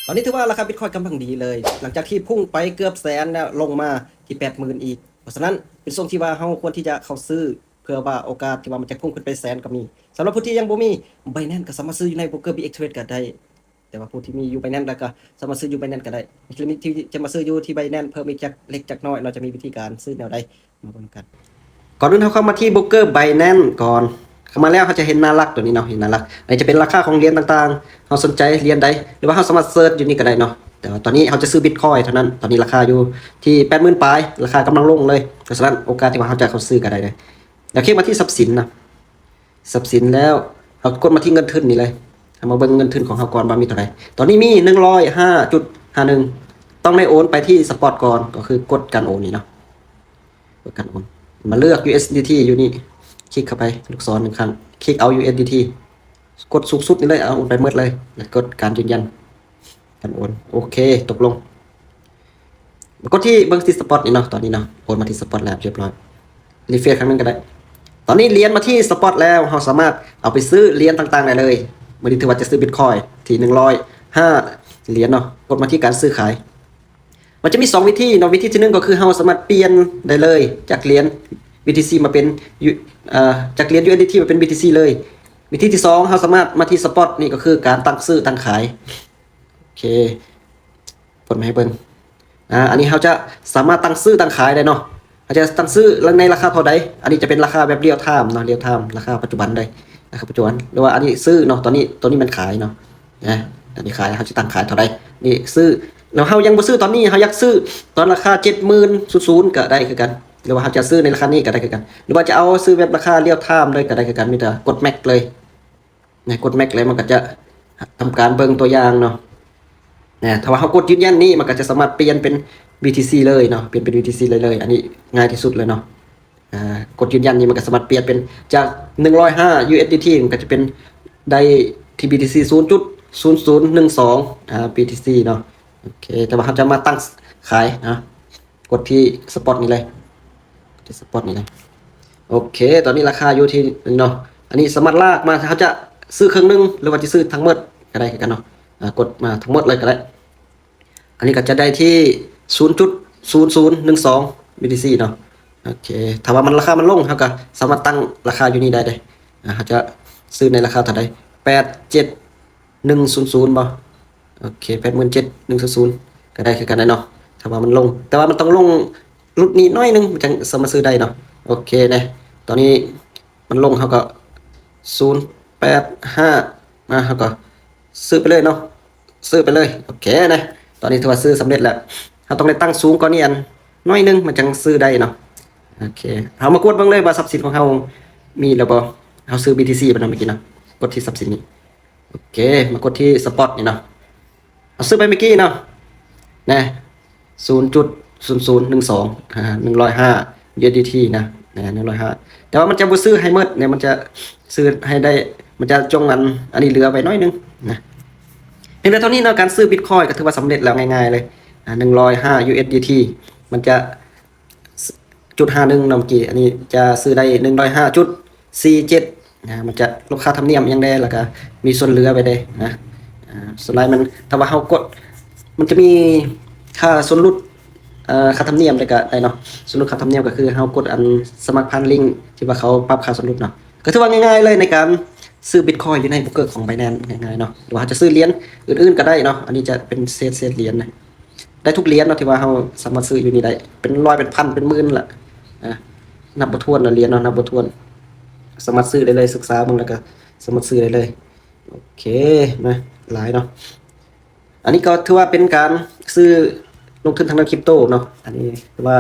ຕອນນີ້ຖືວ່າລາຄາບິດຄອຍກຳລັງດີເລີຍ ຫຼັງຈາກທີ່ພຸ່ງໄປເກືອບແສນແລ້ວ ລົງມາທີ່ແປດໝື່ນອີກ. ເພາະສະນັ້ນເປັນຊ່ວງທີ່ວ່າເຮົາຄວນທີ່ຈະເຂົ້າຊື້ ເພື່ອວ່າໂອກາດທີ່ວ່າມັນຈະພຸ່ງຂຶ້ນໄປແສນກໍມີ. ສຳລັບຜູ້ທີ່ຍັງບໍ່ມີ Binance ກໍສາມາດຊື້ຢູ່ໃນໂບຣກເກີ BX Trade ກໍໄດ້. ແຕ່ວ່າຜູ້ທີ່ມີຢູ່ Binance ແລ້ວກໍສາມາດຊື້ຢູ່ Binance ກໍໄດ້. ມີທີ່ຈະມາຊື້ຢູ່ທີ່ Binance ເພີ່ມອີກຈັກເລັກຈັກນ້ອຍເນາະ, ຈະມີວິທີການຊື້ແນວໃດ ມາເບິ່ງນຳກັນ. ກ່ອນອື່ນເຮົາເຂົ້າມາທີ່ໂບຣກເກີ Binance ກ່ອນ. ເຂົ້າມາແລ້ວເຮົາຈະເຫັນໜ້າຫຼັກຕົວນີ້ເນາະ, ເຫັນໜ້າຫຼັກ. ອັນນີ້ຈະເປັນລາຄາຂອງຫຼຽນຕ່າງໆ, ເຮົາສົນໃຈຫຼຽນໃດ ຫຼືວ່າເຮົາສາມາດເສີດຢູ່ນີ້ກໍໄດ້ເນາະ. ແຕ່ວ່າຕອນນີ້ເຮົາຈະຊື້ບິດຄອຍເທົ່ານັ້ນ, ຕອນນີ້ລາຄາຢູ່ທີ່ແປດໝື່ນປາຍ, ລາຄາກຳລັງລົງເລີຍ. ເພາະສະນັ້ນໂອກາດທີ່ວ່າເຮົາຈະເຂົ້າຊື້ກໍໄດ້ເລີຍ. ແລ້ວຄລິກມາທີ່ຊັບສິນນະ. ຊັບສິນແລ້ວ ເຮົາກົດມາທີ່ເງິນທຶນນີ້ເລີຍ. ເຮົາມາເບິ່ງເງິນທຶນຂອງເຮົາກ່ອນວ່າມີເທົ່າໃດ. ຕອນນີ້ມີໜຶ່ງຮ້ອຍຫ້າຈຸດຫ້າໜຶ່ງ ຕ້ອງໄດ້ໂອນໄປທີ່ Spot ກ່ອນ, ກໍຄືກົດການໂອນນີ້ເນາະ, ກົດການໂອນ. ມາເລືອກ USDT ຢູ່ນີ້, ຄລິກເຂົ້າໄປລູກສອນໜຶ່ງຄັ້ງ, ຄລິກເອົາ USDT, ກົດສູງສຸດນີ້ເລີຍ, ເອົາໂອນໄປໝົດເລີຍ ແລ້ວກົດການຢືນຢັນການໂອນ. ໂອເຄ, ຕົກລົງ. ມາກົດທີ່ເບິ່ງທີ່ Spot ນີ້ເນາະ, ຕອນນີ້ເນາະ ໂອນມາທີ່ Spot ແລ້ວຮຽບຮ້ອຍ. ຣີເຟຣຊຄັ້ງໜຶ່ງກໍໄດ້. ຕອນນີ້ຫຼຽນມາທີ່ Spot ແລ້ວ, ເຮົາສາມາດເອົາໄປຊື້ຫຼຽນຕ່າງໆໄດ້ເລີຍ. ມື້ນີ້ຖືວ່າຈະຊື້ບິດຄອຍທີ່ໜຶ່ງຮ້ອຍຫ້າຫຼຽນເນາະ. ກົດມາທີ່ການຊື້ຂາຍ. ມັນຈະມີສອງວິທີເນາະ, ວິທີທີໜຶ່ງກໍຄືເຮົາສາມາດປ່ຽນໄດ້ເລີຍ ຈາກຫຼຽນ BTC ມາເປັນ ອາ ຈາກຫຼຽນ USDT ມາເປັນ BTC ເລີຍ. ວິທີທີສອງ ເຮົາສາມາດມາທີ່ Spot ນີ້ກໍຄືການຕັ້ງຊື້ຕັ້ງຂາຍ. ໂອເຄ ເປີດມາໃຫ້ເບິ່ງ. ອາ ອັນນີ້ເຮົາຈະສາມາດຕັ້ງຊື້ຕັ້ງຂາຍໄດ້ເນາະ. ເຮົາຈະຕັ້ງຊື້ໃນລາຄາເທົ່າໃດ. ອັນນີ້ຈະເປັນລາຄາແບບ real time ເນາະ, real time ລາຄາປັດຈຸບັນເລີຍ, ລາຄາປັດຈຸບັນ. ຫຼືວ່າອັນນີ້ຊື້ເນາະ, ຕອນນີ້ ຕົວນີ້ແມ່ນຂາຍເນາະ, ນະ ອັນນີ້ຂາຍ, ເຮົາຈະຕັ້ງຂາຍເທົ່າໃດ. ນີ້ຊື້ ແລ້ວເຮົາຍັງບໍ່ຊື້ຕອນນີ້, ເຮົາຢາກຊື້ຕອນລາຄາເຈັດໝື່ນສູນໆກໍໄດ້ຄືກັນ, ຫຼືວ່າເຮົາຈະຊື້ໃນລາຄານີ້ກໍໄດ້ຄືກັນ, ຫຼືວ່າຈະເອົາຊື້ແບບລາຄາ real time ເລີຍກໍໄດ້ຄືກັນ. ມີແຕ່ກົດ max ເລີຍ. ໃນກົດ max ແລ້ວ ມັນກໍຈະທຳການເບິ່ງຕົວຢ່າງເນາະ. ນະ ຖ້າວ່າເຮົາກົດຢືນຢັນນີ້ ມັນກໍຈະສາມາດປ່ຽນເປັນ BTC ເລີຍເນາະ, ປ່ຽນເປັນ BTC ໄດ້ເລີຍ. ອັນນີ້ງ່າຍທີ່ສຸດເລີຍເນາະ. ອາ ກົດຢືນຢັນນີ້ ມັນກໍສາມາດປ່ຽນເປັນຈາກໜຶ່ງຮ້ອຍຫ້າ USDT ມັນກໍຈະເປັນໄດ້ທີ່ BTC ສູນຈຸດສູນສູນໜຶ່ງສອງ ອາ BTC ເນາະ. ໂອເຄ ແຕ່ວ່າເຮົາຈະມາຕັ້ງຂາຍເນາະ. ກົດທີ່ Spot ນີ້ເລີຍ, ທີ່ Spot ນີ້ເລີຍ. ໂອເຄ ຕອນນີ້ລາຄາຢູ່ທີ່ນີ້ເນາະ. ອັນນີ້ສາມາດລາກມາ, ເຮົາຈະຊື້ເຄິ່ງໜຶ່ງ ຫຼືວ່າຈະຊື້ທັງໝົດກໍໄດ້ຄືກັນເນາະ. ອາ ກົດມາທັງໝົດເລີຍກໍໄດ້. ອັນນີ້ກໍຈະໄດ້ທີ່ສູນຈຸດສູນສູນໜຶ່ງສອງ BTC ເນາະ. ໂອເຄ ຖ້າວ່າມັນ ລາຄາມັນລົງ ເຮົາກໍສາມາດຕັ້ງລາຄາຢູ່ນີ້ໄດ້ເດ້. ອາ ເຮົາຈະຊື້ໃນລາຄາເທົ່າໃດ? ແປດເຈັດ ໜຶ່ງສູນສູນບໍ່? ໂອເຄ ແປດໝື່ນເຈັດ ໜຶ່ງສູນສູນ ກໍໄດ້ຄືກັນໄດ໋ເນາະ ຖ້າວ່າມັນລົງ, ແຕ່ວ່າມັນຕ້ອງລົງຫຼຸດນີ້ໜ້ອຍໜຶ່ງ ມັນຈັ່ງສາມາດຊື້ໄດ້ເນາະ. ໂອເຄເນາະ ຕອນນີ້ມັນລົງ ເຮົາກໍ ສູນແປດຫ້າ ມາ ເຮົາກໍຊື້ໄປເລີຍເນາະ, ຊື້ໄປເລີຍ. ໂອເຄເນາະ ຕອນນີ້ຖືວ່າຊື້ສຳເລັດແລ້ວ. ເຮົາຕ້ອງໄດ້ຕັ້ງສູງກວ່ານີ້ອັນໜ້ອຍໜຶ່ງ ມັນຈັ່ງຊື້ໄດ້ເນາະ. ໂອເຄ ເຮົາມາກວດເບິ່ງເລີຍວ່າຊັບສິນຂອງເຮົາມີແລ້ວບໍ່? ເຮົາຊື້ BTC ໄປເນາະ ເມື່ອກີ້ເນາະ, ກົດທີ່ຊັບສິນນີ້. ໂອເຄ ມາກົດທີ່ Spot ນີ້ເນາະ, ເຮົາຊື້ໄປເມື່ອກີ້ເນາະ ນະ ສູນຈຸດສູນສູນໜຶ່ງສອງ ອາ ໜຶ່ງຮ້ອຍຫ້າ USDT ນະ ນະ ໜຶ່ງຮ້ອຍຫ້າ. ແຕ່ວ່າມັນຈະບໍ່ຊື້ໃຫ້ໝົດນະ, ມັນຈະຊື້ໃຫ້ໄດ້ ມັນຈະຈົ່ງອັນ ອັນນີ້ເຫຼືອໄວ້ໜ້ອຍໜຶ່ງນະ. ພຽງແຕ່ເທົ່ານີ້ເນາະ, ການຊື້ Bitcoin ກໍຖືວ່າສຳເລັດແລ້ວ ງ່າຍໆເລີຍ. ອາ ໜຶ່ງຮ້ອຍຫ້າ USDT ມັນຈະ ຈຸດຫ້າໜຶ່ງເນາະ ເມື່ອກີ້, ອັນນີ້ຈະຊື້ໄດ້ໜຶ່ງຮ້ອຍຫ້າຈຸດສີ່ເຈັດ ນະ, ມັນຈະລົດຄ່າທຳນຽມຫຍັງແດ່ ແລ້ວກະມີສ່ວນເຫຼືອໄວ້ແດ່ນະ. ອາ ສ່ວນຫຼາຍມັນ ຖ້າວ່າເຮົາກົດ ມັນຈະມີຄ່າສ່ວນຫຼຸດ ເອີ ຄ່າທຳນຽມໄດ້ກະໄດ້ເນາະ, ສ່ວນຫຼຸດຄ່າທຳນຽມກໍຄືເຮົາກົດອັນສະໝັກຜ່ານລິ້ງທີ່ວ່າເຂົາປັບຄ່າສ່ວນຫຼຸດເນາະ. ກໍຖືວ່າງ່າຍໆເລີຍໃນການຊື້ Bitcoin ຢູ່ໃນໂບຣກເກີຂອງ Binance ງ່າຍໆເນາະ, ຫຼືວ່າເຮົາຈະຊື້ຫຼຽນອື່ນໆກໍໄດ້ເນາະ. ອັນນີ້ຈະເປັນເສດ ເສດຫຼຽນນະ. ໄດ້ທຸກຫຼຽນເນາະ ທີ່ວ່າເຮົາສາມາດຊື້ຢູ່ນີ້ໄດ້ ເປັນຮ້ອຍ ເປັນພັນ ເປັນໝື່ນລະ ອາ ນັບບໍ່ຖ້ວນລະຫຼຽນເນາະ, ນັບບໍ່ຖ້ວນ. ສາມາດຊື້ໄດ້ເລີຍ, ສຶກສາເບິ່ງແລ້ວກໍສາມາດຊື້ໄດ້ເລີຍ. ໂອເຄ ນະ ຫຼາຍເນາະ. ອັນນີ້ກໍຖືວ່າເປັນການຊື້ລົງທຶນທາງດ້ານຄຣິບໂຕເນາະ. ອັນນີ້ຖືວ່າ